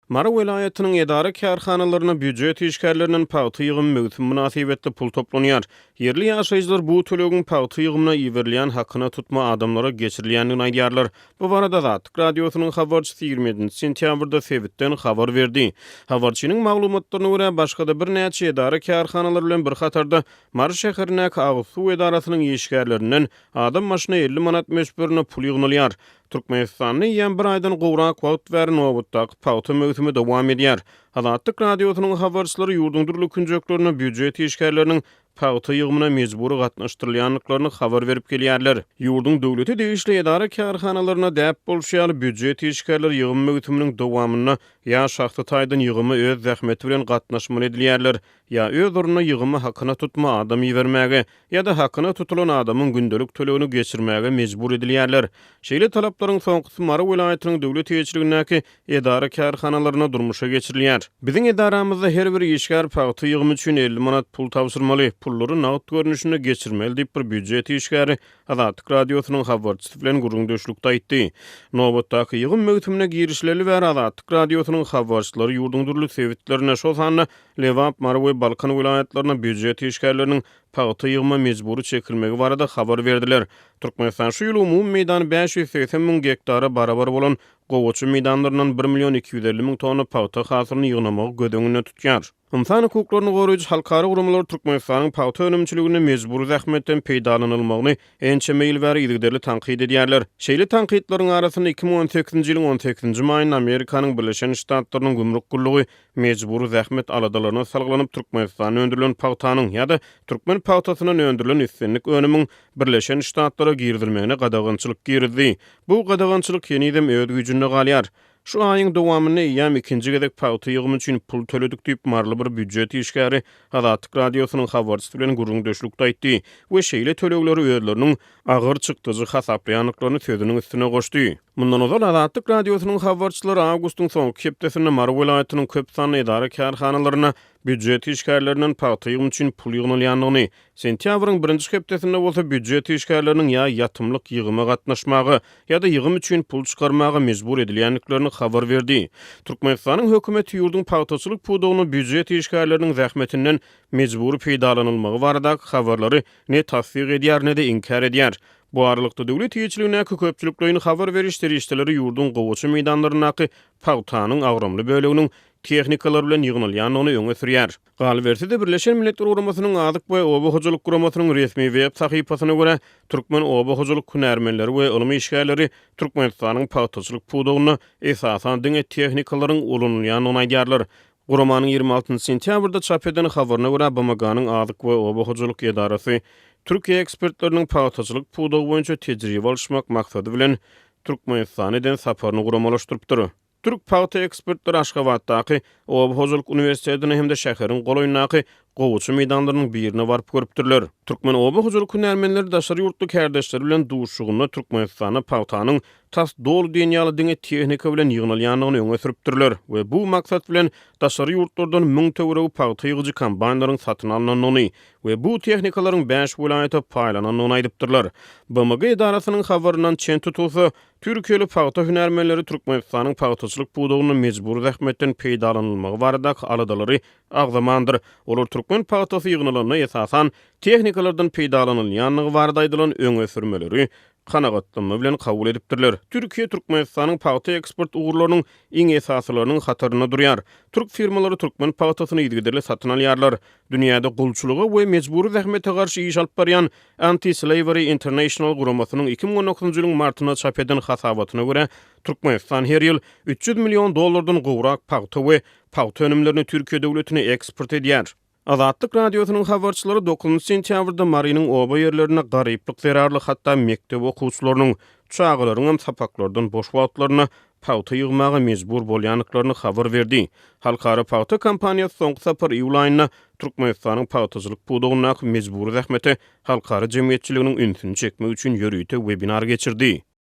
Mary welaýatynyň edara-kärhanalarynda býujet işgärlerinden pagta ýygymy möwsümi mynasybetli pul toplanýar. Ýerli ýaşaýjylar bu tölegiň pagta ýygymyna iberilýän hakyna tutma adamlara geçirilýändigini aýdýarlar. Bu barada Azatlyk Radiosynyň habarçysy 27 sentýabrda sebitden habar berdi. Habarçynyň maglumatlaryna görä, başga-da birnäçe edara-kärhanalar bilen bir hatarda Mary şäherindäki agyz suw edarasynyň işgärlerinden adam başyna 50 manat möçberinde pul ýygnalýar. Türkmenistanda eýýäm bir aýdan gowrak wagt bäri nobatdaky pagta möwsümi dowam edýär. Azatlyk Radiosynyň habarçylary ýurduň dürli künjeklerinde býujet işgärleriniň pagta ýygymyna mejbury gatnaşdyrylýandyklaryny habar berip gelýärler. Ýurduň döwlete degişli edara-kärhanalarynda däp bolşy ýaly, býujet işgärleri ýygym möwsüminiň dowamynda ýa şahsy taýdan ýygyma öz zähmeti bilen gatnaşmaly edilýärler, ýa öz ornuna ýygyma hakyna tutma adam ibermäge, ýa-da hakyna tutulan adamyň gündelik tölegini geçirmäge mejbur edilýärler. Şeýle talaplaryň soňkusy Mary welaýatynyň döwlet eýeçiligindäki edara-kärhanalarynda durmuşa geçirilýär. Biziň edaramyzda her bir işgär pagta ýygymy üçin 50 manat pul tabşyrmaly, pullary nagt görnüşinde geçirmeli diýip, bir býujet işgäri Azatlyk Radiosynyň habarçysy bilen gürrüňdeşlikde aýtdy. Nobatdaky ýygym möwsümine girişileli bäri Azatlyk Radiosynyň habarçylary ýurduň dürli sebitlerinde, şol sanda Lebap, Mary we Balkan welaýatlarynda býujet işgärleriniň pagta ýygyma mejbury çekilmegi barada habar berdiler. Türkmenistan şu ýyl umumy meýdany 580 müň gektara barabar bolan gowaça meýdanlaryndan bir million 250 müň tonna pagta hasylyny ýygnamagy göz öňünde tutýar. Ynsan hukuklaryny goraýjy halkara guramalar Türkmenistanyň pagta önümçiliginde mejbury zähmetden peýdalanylmagyny ençeme ýyl bäri yzygiderli tankyt edýärler. Şeýle tankytlaryň arasynda 2018-nji ýylyň on sekizinji maýynda Amerikanyň Birleşen Ştatlarynyň gümrük gullugy mejbury zähmet aladalaryna salgylanyp Türkmenistanda öndürilen pagtanyň ýa-da türkmen pagtasyndan öndürilen islendik önümiň Birleşen Ştatlara girizilmegine gadagançylyk girizdi. Bu gadagançylyk henizem öz güýjünde galýar. Şu aýyň dowamynda eýýäm ikinji gezek pagta ýygymy üçin pul töledik diýip, maryly bir býujet işgäri Azatlyk Radiosynyň habarçysy bilen gürrüňdeşlikde aýtdy we şeýle tölegleri özleriniň agyr çykdajy hasaplaýandyklaryny sözüniň üstüne goşdy. Mundan ozal Azatlyk Radiosynyň habarçylary awgustyň soňky hepdesinde Mary welaýatynyň köp sanly edara-kärhanalarynda býujet işgärlerinden pagta ýygymy üçin pul ýygnalýandygyny, sentýabryň birinji hepdesinde bolsa býujet işgärleriniň ýa ýatymlyk ýygyma gatnaşmaga, ýa-da ýygym üçin pul çykarmaga mejbur edilýändiklerini habar berdi. Türkmenistanyň hökümeti ýurduň pagtaçylyk pudagynda býujet işgärleriniň zähmetinden mejbury peýdalanylmagy baradaky habarlary ne tassyk edýär, ne-de inkär edýär. Bu aralykda, döwlet eýeçiligindäki köpçülikleýin habar beriş serişdeleri ýurduň gowaça meýdanlaryndaky pagtanyň agramly böleginiň tehnikalar bilen ýygnalýandygyny öňe sürýär. Galyberse-de, Birleşen Milletler Guramasynyň Azyk we oba hojalyk guramasynyň resmi web sahypasyna görä, türkmen oba hojalyk hünärmenleri we ylym işgärleri Türkmenistanyň pagtaçylyk pudagynda esasan diňe tehnikalaryň ulanylýandygyny aýdýarlar. Guramanyň 26 sentýabrda çap eden habaryna görä, BMG-niň Azyk we oba hojalyk edarasy Türkiýe ekspertleriniň pagtaçylyk pudagy boýunça tejribe alyşmak maksady bilen Türkmenistana eden saparyny guramalaşdyrypdyr. Türk pagta ekspertleri Aşgabatdaky Oba hojalyk uniwersitetine hem-de şäheriň golaýyndaky gowaça meýdanlarynyň birine baryp görüpdirler. Türkmen oba hojalyk hünärmenleri daşary ýurtly kärdeşleri bilen duşuşygynda Türkmenistanda pagtanyň tas doly diýen ýaly diňe tehnika bilen ýygnalýandygyny öňe sürüpdirler we bu maksat bilen daşary ýurtlardan 1000 töweregi pagta ýygyjy kombaýnlaryň satyn alnandygyny we bu tehnikalaryň bäş welaýata paýlanandygyny aýdypdyrlar. BMG edarasynyň habaryndan çen tutulsa, Türkiýeli pagta hünärmenleri Türkmenistanyň pagtaçylyk pudagynda mejbury zähmetden peýdalanylmagy baradaky aladalary agzamandyr. Olar türkmen pagtasy ýygnalanda esasan tehnikalardan peýdalanylýandygy barada aýdylan öňe sürmeleri kanagatlanma bilen kabul edipdirler. Türkiýe Türkmenistanyň pagta eksport ugurlarynyň iň esasylarynyň hatarynda durýar. Türk firmalary türkmen pagtasyny yzygiderli satyn alýarlar. Dünýäde gulçulyga we mejbury zähmete garşy iş alyp barýan Anti-Slavery International guramasynyň 2019-njy ýylyň martynda çap eden hasabatyna görä, Türkmenistan her ýyl 300 million dollardan gowrak pagta we pagta önümlerini Türkiýe döwletine eksport edýär. Azatlyk Radiosynyň habarçylary dokuzynjy sentýabrda Marynyň oba ýerlerinde garyplyk zerarly hatda mekdep okuwçylarynyň, çagalaryňam sapaklardan boş wagtlarynda pagta ýygmaga mejbur bolýandyklaryny habar berdi. Halkara pagta kompaniýasy soňky sapar iýul aýynda Türkmenistanyň pagtaçylyk pudagyndaky mejbury zähmete halkara jemgyýetçiliginiň ünsüni çekmek üçin ýörite webinar geçirdi.